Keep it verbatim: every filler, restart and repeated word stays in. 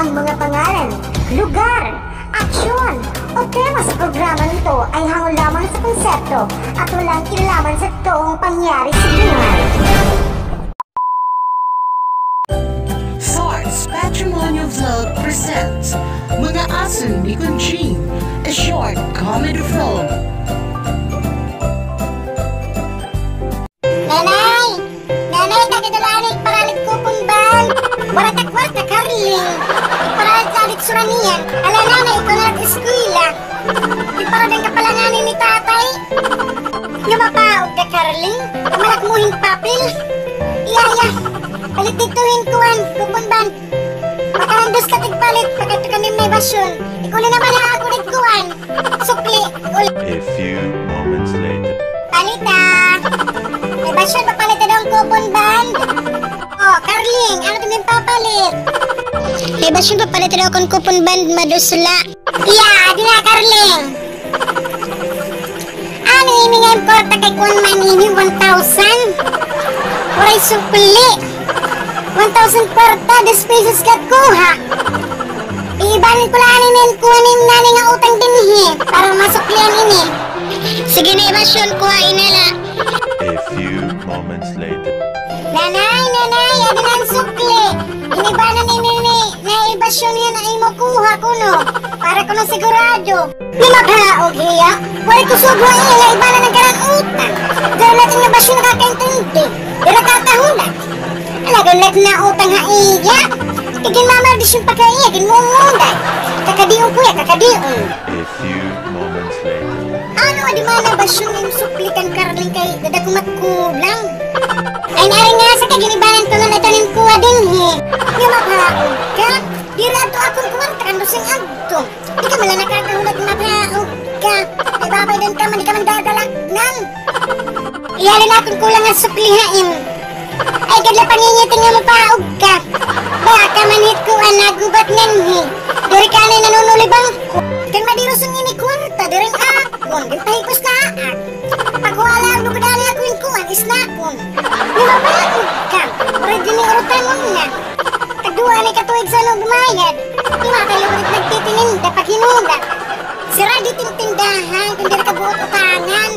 Ang mga pangalan, lugar, aksyon, o tema sa programang ito ay hango lamang sa konsepto at walang kinalaman sa totoong pangyayari sa buhay. Thoughts Patrimonio Vlog presents Mga Aso ni Conching, a short comedy film. Nanay! Nanay, takidal anay, paralit coupon ban. Waray ta kwarta, Carling. Paralit la anay, sura niyan. Ala, nanay, ikaw na la it eskwela. Di para dan ka pa la ngani ni tatay. Nga mapaog ka, Carling. Umalak mo hin papel. Iya, iya. Palit didto hin kuan, coupon ban. Makarandos ka tigpalit, pagkadto kan Nanay Basyon. Ikuli naman ha akon it kuan. Sukli. Uli. A few moments later. Palita. Nanay Basyon, papalit daw an coupon ban. O, Carling, ano it im papalit? Nanay Basyon, papalit daw akon coupon ban, madusla. Iya, adi na, Carling. Ano ini nga im kwarta kay kuan man ini, one thousand? Waray sukli. One thousand kwarta, dos pesos ka kuha. Iibanan ko la anay in kuan ini ngani nga utang dinhi para masuklian ini. Sige, Nanay Basyon, kuha ini la. A few moments later. Nanay, nanay, adi na an sukli. Inibanan ini ni Nanay Basyon yana, imo kuha kuno. Para kuno sigurado. Nga mapaog hiya, waray ko sugo ha iya nga ibanan an karan utang. Diri la it Nanay Basyon nakakaintindi. Diri nakakahulat. Alagad la it nautang ha iya. Kay ginmamaldisyon pa ka iya, ginmumulay. Kakadion ko iya, kakadion. A few moments later. Ano adi man, Nanay Basyon, im sukli kan Carling kay dada ko matkulang. Ay, nari nga sa kay ginibanan ko nga ito nim kuha dinhi. Nga mapaog ka, diri adto akon kwarta kan dosing adto. Di ka man la nakakahulat, mapaog ka. Ay, babaydan ka man, di ka man dadalagnan. Iya la an akon kulang nga sukli ha im. Ay, kadla pangingiti nga mapaog ka. Baka man hit kuan nagubat nganhi. Diri ka anay nanunulibangko. Kan madiruson ini kwarta, diri akon. Ginpahipos na aak. Pagkuha la, lugod anay ako in kuan, isnakon. Nga mapaog ka. Waray dinhi urutangon na. Tagduha anay ka tuig san-o bumayad. Di matay lugod it nagtitininda paghinuda. Sira didi it im tindahan, kun diri ka buot utangan.